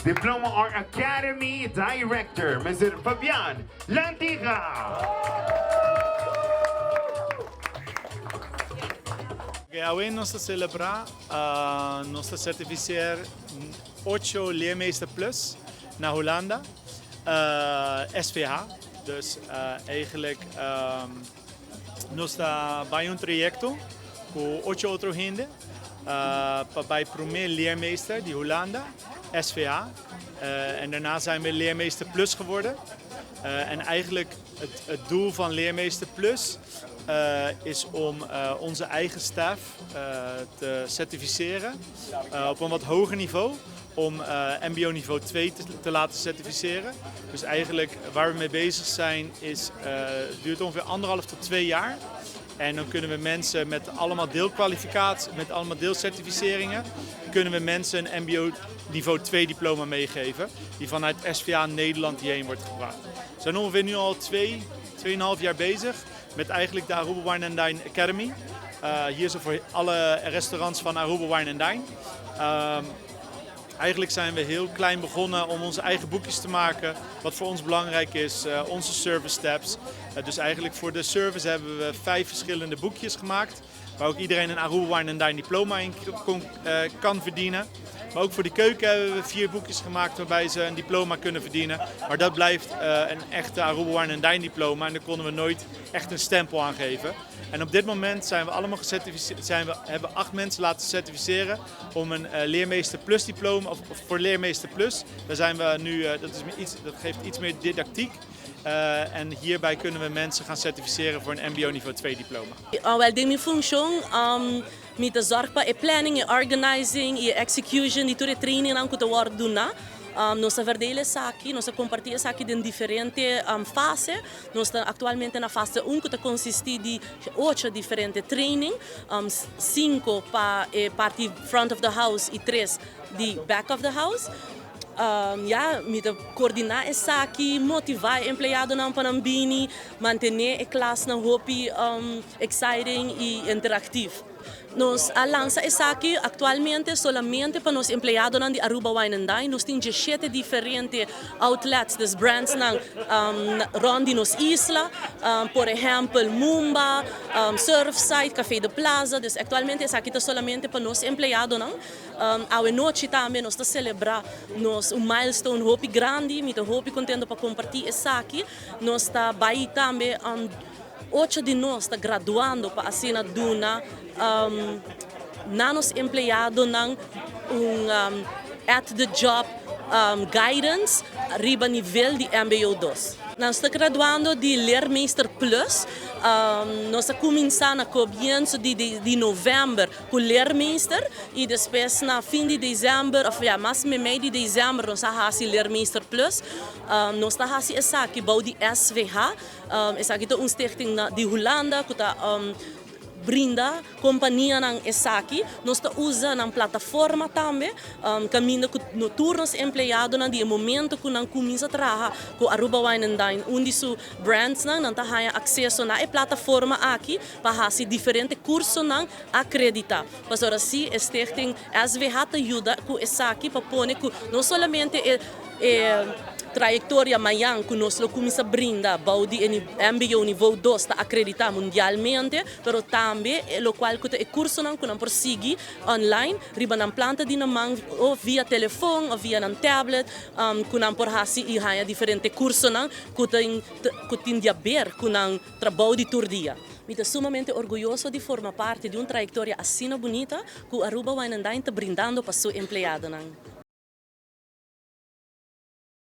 Diploma or Academy Director, Mister Fabian Lantiga. Awe nos ta celebra, nos ta certificeer ocho Leermeester Plus na Hulanda, SVH. Dus eigenlijk nos ta bay un trayecto cu ocho otro hende pa bay prome Leermeester di Hulanda, SVH. En daarna zijn we Leermeester Plus geworden. En eigenlijk het doel van Leermeester Plus is om onze eigen staf te certificeren op een wat hoger niveau om MBO niveau 2 te laten certificeren. Dus eigenlijk waar we mee bezig zijn is, het duurt ongeveer 1,5 tot 2 jaar. En dan kunnen we mensen met allemaal deelkwalificatie, met allemaal deelcertificeringen, kunnen we mensen een MBO niveau 2 diploma meegeven, die vanuit SVH Nederland hierheen wordt gebracht. We zijn ongeveer nu al 2, 2,5 jaar bezig met eigenlijk de Aruba Wine and Dine Academy. Hier is voor alle restaurants van Aruba Wine and Dine. Eigenlijk zijn we heel klein begonnen om onze eigen boekjes te maken. Wat voor ons belangrijk is, onze service steps. Dus eigenlijk voor de service hebben we vijf verschillende boekjes gemaakt. Waar ook iedereen een Aruba Wine and Dine diploma in kan verdienen. Maar ook voor de keuken hebben we vier boekjes gemaakt waarbij ze een diploma kunnen verdienen. Maar dat blijft een echte Aruba Wine and Dine diploma en daar konden we nooit echt een stempel aan geven. En op dit moment zijn we allemaal gecertificeerd, hebben acht mensen laten certificeren om een Leermeester Plus diploma, of voor Leermeester Plus. Daar zijn we nu, dat geeft iets meer didactiek. En hierbij kunnen we mensen gaan certificeren voor een MBO niveau 2 diploma. Wel, den mi funcion, mi ta zorg pa e planning, e organizing y execution di tur e training cu ta wordo duna. Nos ta verdeel esaki, nos ta comparti esaki den diferente fase. Nos ta actualmente na fase 1, cu ta consisti di ocho diferente training, cinco pa e parti front of the house y tres di back of the house. Ja, mi ta coordina esaki, motiva e empleadonan pa nan bini, mantene e klasnan hopi exciting y interactivo. Nos a lansa esaki actualmente solamente pa nos empleadonan di Aruba Wine and Dine. Nos tin 17 diferente outlets, dus brands nan rond di nos isla. Por ehempel, Mumba, Surfside, Café de Plaza. Dus actualmente esaki ta solamente pa nos empleadonan. Awe nochi tambe nos ta celebra nos un milestone hopi grandi, mi ta hopi contento pa comparti esaki. Nos ta bay tambe ocho di nos ta graduando pa asina duna na nos empleadonan un at the job guidance riba nivel di MBO 2. Nos ta graduando di Leermeester Plus. Nos a cuminsa na comienso di november cu Leermeester y despues na fin di december, of ja, mas mei di december, nos a haci Leermeester Plus. Nos ta haci esaki bou di SVH. Esaki ta un stichting di Hulanda cu ta brinda companianan esaki. Nos ta usa nan plataforma tambe, caminda cu no tur nos empleadonan di momento cu nan cuminsa traha cu Aruba Wine and Dine, un di su brands nan, nan ta haya acceso na e plataforma aki pa haci diferente cursonan acredita. Pasobra si stichting SVH ta yuda cu esaki pa pone cu no solamente e trayectoria mañan cu nos lo cuminsa brinda bou di MBO nivel 2 ta acredita mundialmente, pero tambe locual cu e cursonan cu nan por sigui online, riba nan planta di nan man of via telefon of via nan tablet, cu nan por haci y haya diferente cursonan cu tin di haber cu nan trabou di tur dia. Mi ta sumamente orguyoso di forma parti di un trayectoria asina bunita cu Aruba Wine and Dine ta brindando pa su empleadonan.